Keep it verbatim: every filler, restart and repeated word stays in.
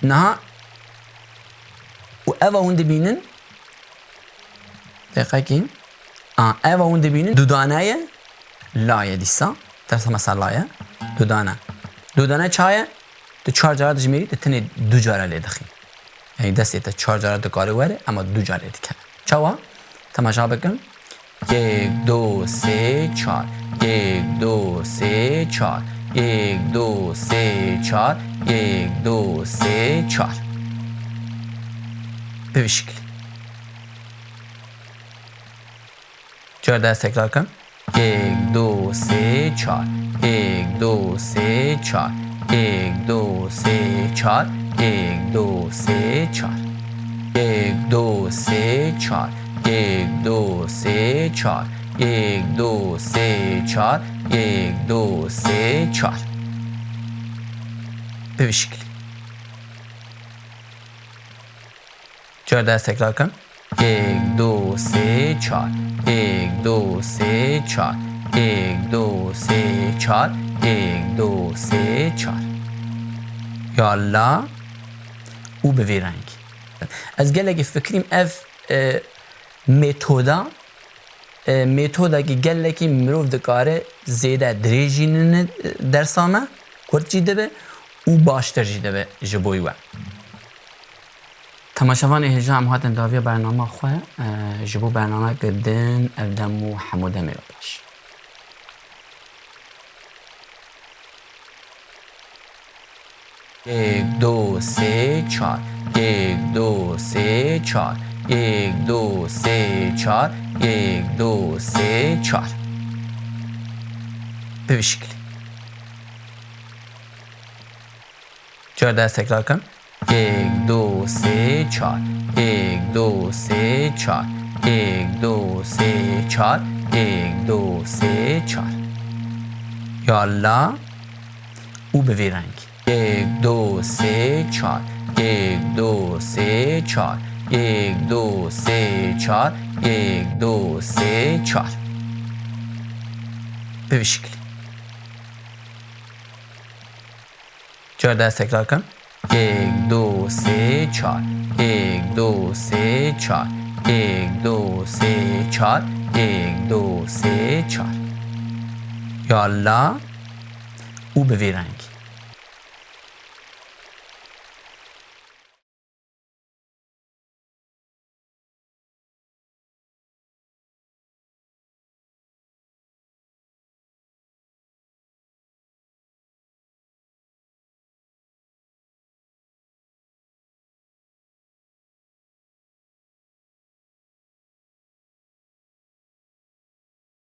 Niha û eva hûn dibînin, deqekî, a, eva hûn dibînin, dudane ye, la ye dîsa, dersa mesela la ye, dudane. Dudane ça ye? Tu çar cara dijmêrî, tu tenê du cara lê dixî. Yani destê te çar cara dikare were, ama du cara lê dikeve. Çawa? Temaşa bikin. Yek, du, sê, çar. Yek, du, sê, çar. Yek, du, sê, çar. Yek, du, sê, çar. Bi vî şekilî. Cara dest tekrar kim. Yek, du, sê, çar. Yek, du, sê, çar. Yek, du, sê, çar. Yek, du, sê, çar. Yek, du, sê, çar. Yek, du, sê, çar. Yek, du, sê, çar. Yek, du, sê, çar. Bi vî şekilî. Cara dest tekrar kim. Yek, du, sê, çar. Yek, du, sê, çar. Yek, du, sê, çar. Yek, du, sê, çar. Ya la û bi vî rengî. Ez gelekî fikirîm ev, e, metoda, e, metodekî gelekî mirov dikare zêde dirêj jî nîne dersa me, kurt jî dibe û baştir jî dibe ji bo we. Temaşevanê hêja, em hatin dawiya bernama xwe, e, ji bo bernameke din ev dem û hemû demê we baş. Yek, du, sê, çar. Yek, du, sê, çar. Yek, du, sê, çar. Yek, du, sê, çar. Bi vî şekilî. Cara dest tekrar kim. Yek, du, sê, çar. Yek, du, sê, çar. Yek, du, sê, çar. Yek, du, sê, çar. Ya la û bi vî rengî. Yek, du, sê, çar. Yek, du, sê, çar. Yek, du, sê, çar. Yek, du, sê, çar. Bi vî şekilî. Cara dest tekrar kim. Yek, du, sê, çar. Yek, du, sê, çar. Yek, du, sê, çar. Yek, du, sê, çar. Ya la û bi vî rengî.